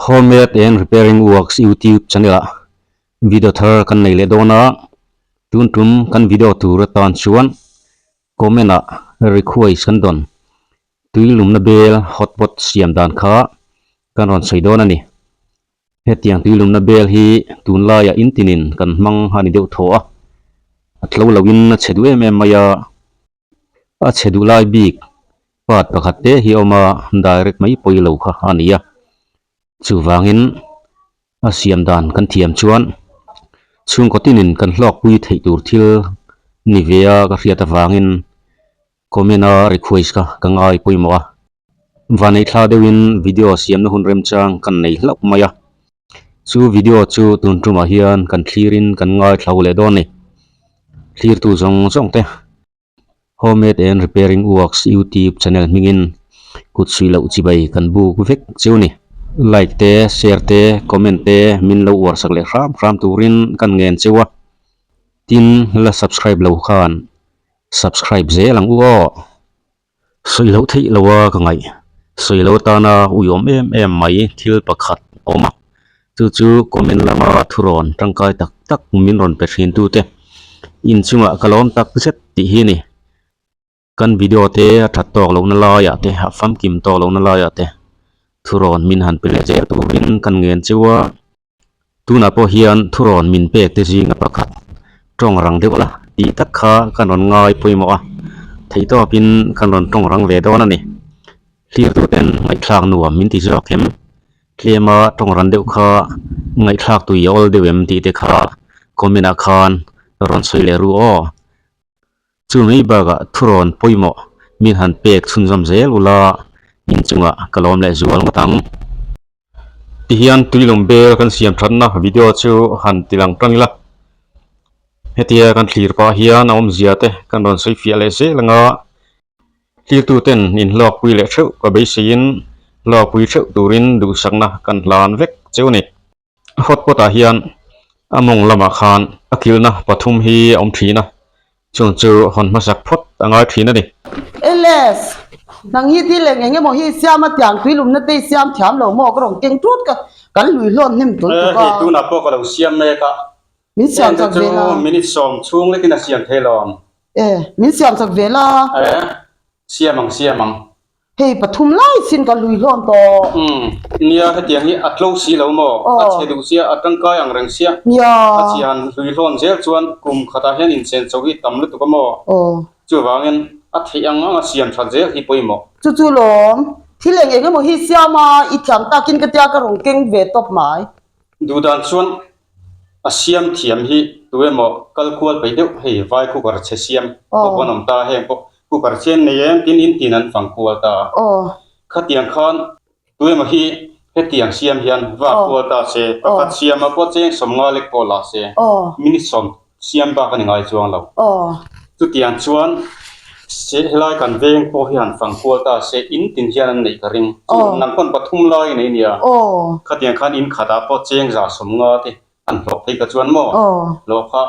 Homemade and Repairing Works YouTube channel ah video thar kan nei leh dawn a, tun tum kan video tur atan chuan comment ah request kan dawn tui lumna bel hotpot siam dan kha kan rawn sawi dawn a ni. Hetiang tui lumna bel hi tunlaiah in tinin kan hmang a ni deuh thaw a, a tlo loin a chhe duh em em mai a. A chhe duh lai bik part pakhat te hi a awm a, direct mai pawi lo kha a ni a. Chuvangin a siam dan kan thiam chuan chhungkaw tinin kan hlawkpui theih tur thil ni ve a ka hriat avangin comment a request kha ka ngai pawimawh a. Vanneihthla deuhin video siamna hun remchang kan nei hlauh mai a, chu video chu tun tumah hian kan thlirin kan ngaithla leh dawn a ni. Thlirtu zawng zawng te Homemade and Repairing Works YouTube channel hmingin kut suih loh chibai kan buk vek cheu ni. Like te, share te, comment te min lo uar sak leh hram hram turin kan ngen cheu a, tin la subscribe lo khan subscribe zel ang u aw. Sawi loh theih lo a ka ngaih. Sawi lo atana uiawm em em mai thil pakhat a awm a, chu chu comment lama thurawn tangkai tak tak min rawn pe thin tute inchungah ka lawm tak zet tih hi a ni. Kan video te a that tawk lohna laiah te a famkim tawk lohna laiah te thurawn min han pe leh zel turin kan ngen cheu a. Tunah pawh hian thurawn min pek te zinga pakhat tawng rang deuh la tih tak kha kan rawn ngai pawimawh a, theihtawpin kan rawn tawng rang ve dawn a ni. Hlirtu ten ngaihthlak nuam min ti zawk em? Tlema tawng ran deuh kha ngaihthlak tui a awl deuh em tih te kha comment ah khan rawn sawi leh ru aw. Chu mai bakah thurawn pawimawh min han pek chhunzawm zel ula inchungah ka lawm leh zual ngawt ang. Tihian tuilum bel kan siam thatna video chu han ti lang tang ila. Hetia kan thlir pah hian a awmzia te kan rawn sawi fiah leh zel anga thlirtu ten inhlawkpui leh theuh ka beiseiin hlawkpui theuh turin duhsakna kan hlan vek cheu a ni. Hotpot ah hian a mawng lamah khan a kilhna pathum hi a awm thin a, chung chu hawn hmasak phawt a ngai thin a ni. Ls, Nang hi thil eng eng emaw hi i siam a tiang tui lumna te i siam thiam lo maw ka rawn keng tut ka kan lui hlawn hnem tul tuk a. Hei tunah pawh ka lo siam mek a. Min siam chak ve la. Heng te chu minute sawm chhung lekin a siam thei lo ang. E, min siam chak ve la. E, siam ang siam ang. Hei pathum lai sin ka hlui hlawn tawh. Umm nia hetiang hi a tlo si lo maw? A chhe duh sia, a tangkai ang reng sia. Nia. A chhian hlui hlawn zel chuan kum khatah hian inchen cho hi tam lutuk a maw? Aw. Chuvangin a theih ang anga siam that zel hi pawimawh. Chu chu lawm. Thil eng eng emaw hi siam a, i thiam takin ka tia ka rawn keng ve tawp mai. Duhdan chuan A siam thiam hi tu emaw kal kual peih deuh hei vai cooker chhe siam pawh an awm ta heng pawh cooker chian nei em tin in tin an fang kual ta a khatiang khan tu emaw hi hetiang siam hian vak kual ta se pakhat siam ah pawh cheng sawmnga lek pawh la se minute sawm siam bak a ni ngai chuang lo. Chutiang chuan helai kan veng pawh hi han fang kual ta se in tin hian an neih ka ring. Chu nang pawn pathum lai a nei nia. Khatiang khan in khatah pawh cheng za sawmnga te an hlawh phei ka chuan maw hlawh kha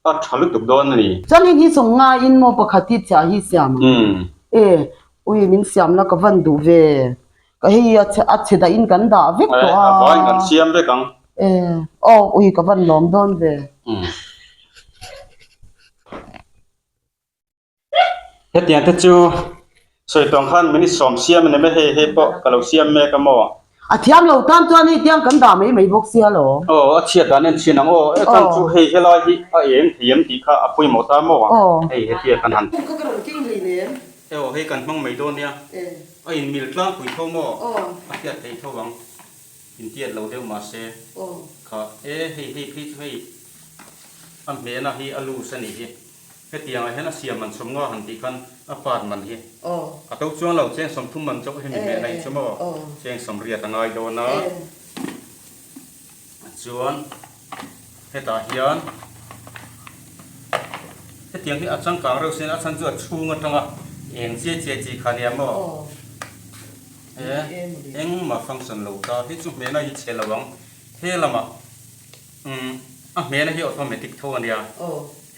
a tha lutuk dawn a ni. Chuan heng hi sawmnga in maw pakhat hi chiah hi siam ang. E ui min siam la ka van duh ve. Ka hei a chhe a chhe dah in kan dah vek tawh a. A vaiin kan siam vek ang. E aw ui ka van lawm dawn ve. Hetiang te chu sawi tawng khan minute sawm siam a ni mai hei hei pawh ka lo siam mek a maw. A thiam lo tan chuan hei tiang kan dah mai mai bawk sia lo. Aw a chhiat dan en chhin ang aw e chan chu hei helai hi a eng thei em tih kha a pawimawh ta maw hei hetia kan han. Ka rawn keng hlei nem. Aw hei kan hmang mai dawn nia. A in mil tlangpui tho maw? A hriat thei tho ang. In tiat lo deuh mahse kha e hei hei phei chu hei a hmehna hi a loose a nih hi. Hetiang ah hian a siam man sawm nga han tih khan a part man hi a to chuang lo cheng 30 man chauh hemi hmehna hi chu maw cheng 80 a ngai dawn a. Chuan hetah hian hetiang hi a changkang reuh sin a chhan chu a chhung atanga eng chiai chiai chi kha nia maw he engmah function lo ta hi chu hmehna hi chhe lo ang he lamah umm a hmehna hi automatic tho ania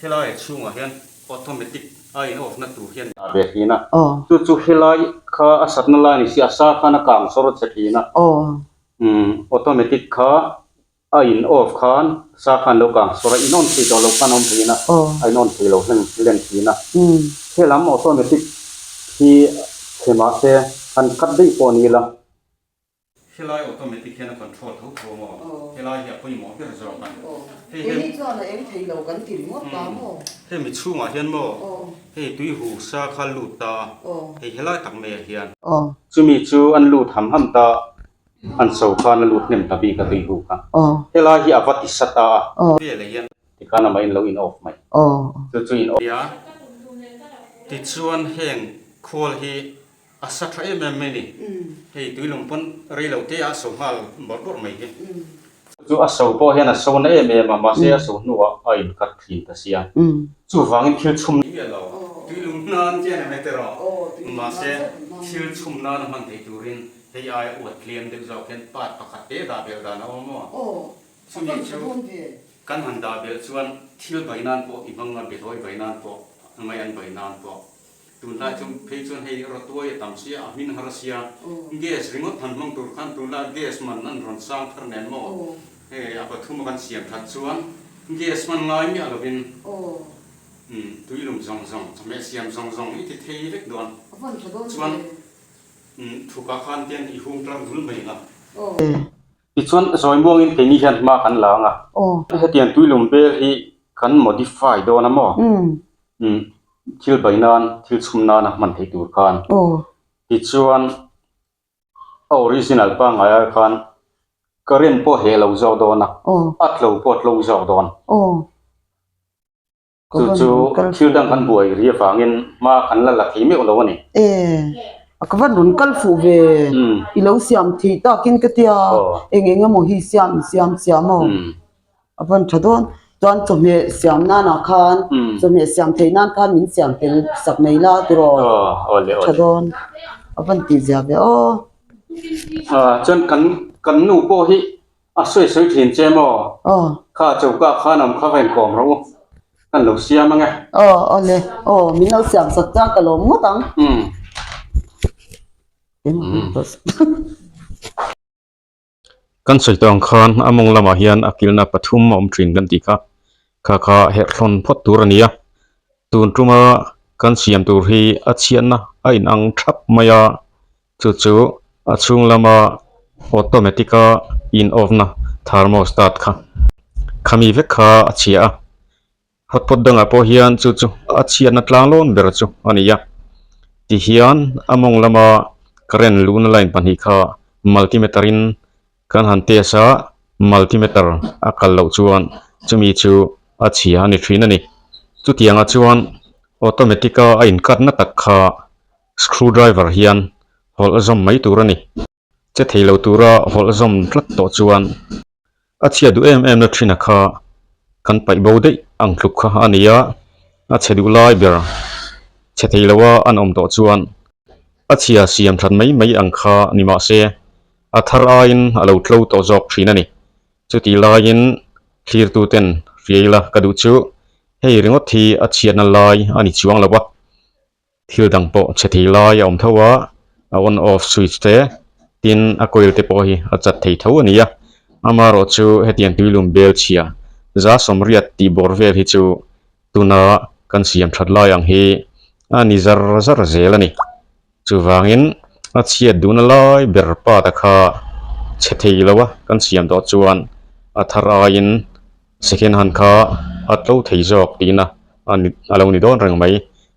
helai a chhungah hian automatic a in off na tur hian a ve thin a chu chu helai kha a satna lai ni si a sa khan a kang sawr chhe thin a. Automatic kha a in off khan sa khan lo kang sawr a, in on thei tawh lo khan a awm thin a, a in on thei lo hlen hlen thin a. Helam automatic hi chhe mahse han cut daih pawh ni ila. Helai automatic hian a control tho tho maw? Helai hi a pawimawh ber zawk a. Hei hian. Keini chuan a eng thei lo kan ti ringawt ta maw? Hei mi chhungah hian maw? Hei tui hu sa kha lut ta a, hei helai tak maiah hian. Chumi chu an lut ham ham ta, an so khan a lut hnem ta bik a tui hu kha. Helai hi a va ti sa ta a. Veleh hian tikhan amah in lo in off mai. Chu chu in off. Tichuan heng khawl hi A sa tha em em mai ni. Hei tuilung pawn rei lo te a so nghal bawrh bawrh mai hi. Chu a so pawh hian a so na em em a, mahse a so hnuah a inkat thin ta sia. Chuvangin thil chhum. Miah lo. Tuilung nan chian em e tiraw. Mahse thil chhum nana hman thei turin hei aia uat tliam deuh zawk hian part pakhat te dah belh dan a awm maw? Chumi chu kan han dah belh chuan thil bai nan pawh i hmang a, behlawi bai nan pawh, mai an bai nan pawh. Tunlai chu phei chuan hei rawtuai a tam sia, a hmin har sia, gas ringawt han hmang tur khan tunlai gas man an rawn sang thar nen maw? Hei a pathum a kan siam that chuan gas hman ngai miah lovin tuilum zawng zawng, chawhmeh siam zawng zawng i ti thei vek dawn. Chuan thukah khan tian i hung tlar dul mai ang a. Tichuan zawi muangin keini hian hma kan la ang a, hetiang tuilum bel hi kan modify dawn a maw? Thil bai nan, thil chhum nana hman theih tur khan. Tichuan a original pangngai ah khan current pawh heh lo zawk dawn a, a tlo pawh a tlo zawk dawn. Chu chu thil dang kan buai ri avangin hma kan la la thei meuh lo a ni. E, a ka van rawn kal fuh ve, i lo siam thei takin ka tia, eng eng emaw hi siam siam siam aw, a van tha dawn. Chuan chawhmeh siam nanah khan, chawhmeh siam theih nan khan min siam tel sak mai la tiraw, tha dawn, a van tih zia ve aw. Chuan kan kan nu pawh hi A sawi sawi thin che maw? Aw. Kha choka khan awm kha va inkawm rawh u. Kan lo siam ange. Aw, awle. Aw, min lo siam sak chuan ka lawm ngawt ang. Umm. Kan sawi tawh ang khan a mawng lamah hian a kilna pathum a awm thin kan tih kha. Kha kha herhthlawn phawt tur a ni a. Tun tuma kan siam tur hi a chhiatna a inang thap mai a. Chu chu a chhung lama automatic a in off na thermostat kha khami vek kha a chhia a hotpot dangah pawh hian chu chu a chhiatna tlang lawn ber chu a ni a tihian a mawng lama current luhna line pahnih kha multimeter in kan han test a multimeter a kal loh chuan chumi chu a chhia a ni thin a ni chutiangah chuan automatic a a in cut na tak kha. Screw driver hian hawlh zawm mai tur a ni. Che thei lo tura hawlh zawm tlat tawh chuan a chhia duh em em na thin a kha kan paih bo daih ang tluk kha a ni a, a chhe duh lai ber che thei lo a an awm tawh chuan a chhia siam that mai mai ang kha ni mah se a thar aiin a lo tlo tawh zawk thin a ni. Chutih laiin thlirtu ten hria ila ka duh chu hei ringawt hi a chhiatna lai a ni chuang lo a. Thil dang pawh chhe thei lai a awm tho a, a on off switch te tin a coil te pawh hi a chat thei tho a ni a, amaherawh chu hetiang tuilum bel chhia za sawmriat tih bawr vel hi chu tuna kan siam that lai ang hi a ni zar zar zel a ni. Chuvangin a chhiat duhna lai ber part a kha chhe thei lo a kan siam tawh chuan a thar aiin second hand kha a tlo thei zawk tihna a ni a lo ni dawn reng mai.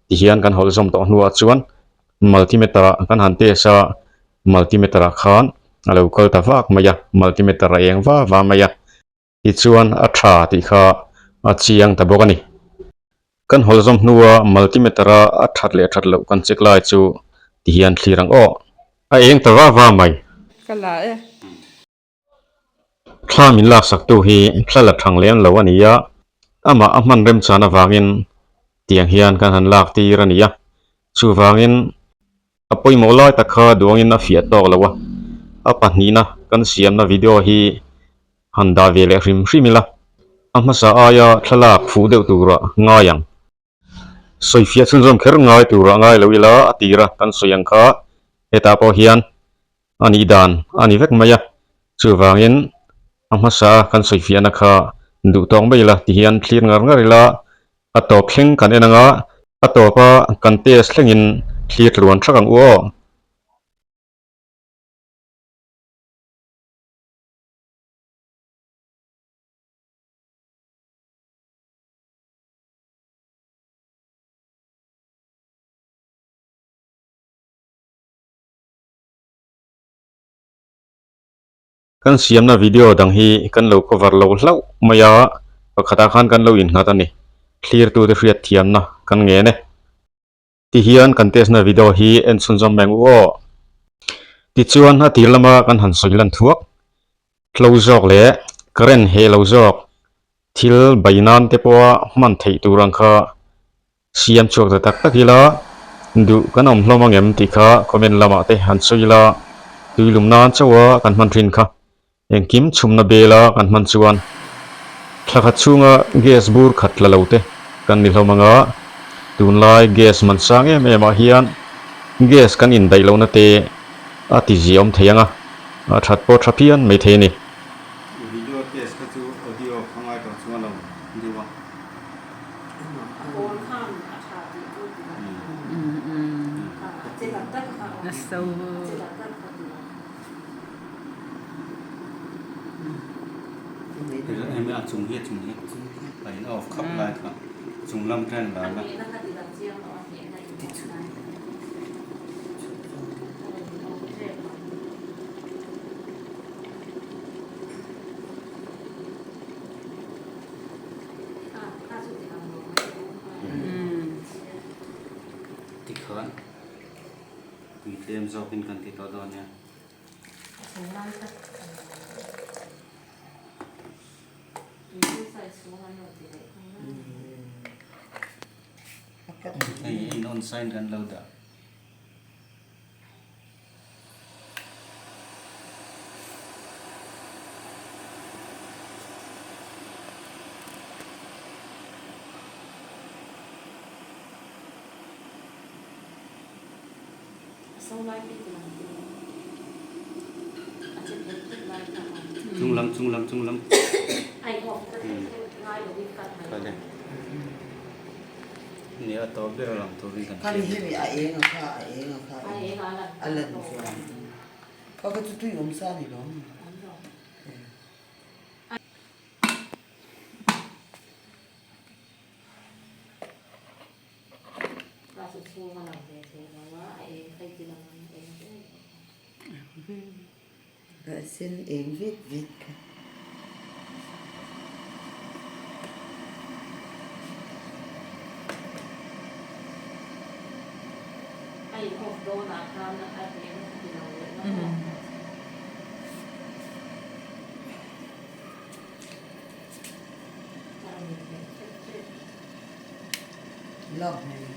Tihian kan hawlh zawm tawh hnuah chuan multimeter ah kan han test a, multimeter ah khan a lo kal ta vak mai a, multimeter a eng va va mai a, tichuan a tha tih kha a chiang ta bawk a ni. Kan hawlh zawm hnua multimeter a a that leh that loh kan check lai chu tihian thlir ang aw, a eng ta va va mai. Ka la e. Thla min laksaktu hi thla la thang lem lo a ni a, amah a hman remchan avangin tiang hian kan han lak tir a ni a, chuvangin a pawimawh lai tak kha duangin a fiah tawk lo a, a pahnihna kan siamna video hi han dah ve leh hrim hrim ila, a hmasa aia thlalak fuh deuh turah ngai ang. Sawifiah chhunzawm kher ngai turah ngai lo ila a tir a kan sawi ang kha hetah pawh hian a nih dan a ni vek mai a. Chuvangin a hmasa kan sawi fiahna kha duh tawk mai ila tihian thlir ngar ngar ila a tawp thleng kan en anga a tawpa kan test thlengin thlir tluan thak ang u aw. Kan siamna video dang hi kan lo cover lo hlauh mai a, pakhatah khan kan lo innghat a ni. Thlirtute hriat thiamna kan ngen e. Tihian kan test na video hi en chhunzawm meng u aw. Tichuan a tir lama kan han sawi lan thuak tlo zawk leh current heh lo zawk thil bai nan te pawha hman theih tur ang kha siam chhuak ta tak tak ila duh kan awm hlawm angem tih kha comment lamah te han sawi ila tuilum nan chauha kan hman thin kha. Engkim chhumna bela kan hman chuan thla khat chhunga gas bur khat tla lo te kan ni hlawm anga, tunlai gas man sang em em ah hian gas kan indaih lohna te a ti ziaawm thei anga, a that pawh tha phian mai thei a ni. Video test kha chu audio kha ngai tawh chuan lo deuh a. Hemi a chung hi a chung hi a in off khap lai kha chung lam ṭhen la la. Tikhan tui tlem zawkin kan ti tawh dawn nia. Hei in on sign kan lo dah. Chung lam chung lam chung lam. Ni a tawp ber a lang turin kan Khami hi a eng a kha a eng a kha a lan chuan kha kha chu tui awm sa ni lo. A sen eng vek vek kha. Lak nei lo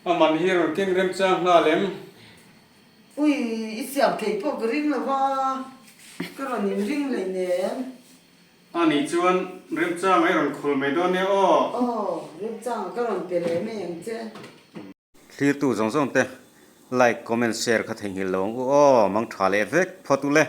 A man hi rawn keng remchang nghal em? Ui, i siam theih pawh ka ring lo va, ka rawn inring hleinem. A nih chuan remchang a i rawn khul mai dawn nia aw. Aw, remchang ka rawn pe leh mai ang che. Thlirtu zawng zawng te like, comment, share kha theihnghilh lo ang u aw, mang tha leh vek phawt u le.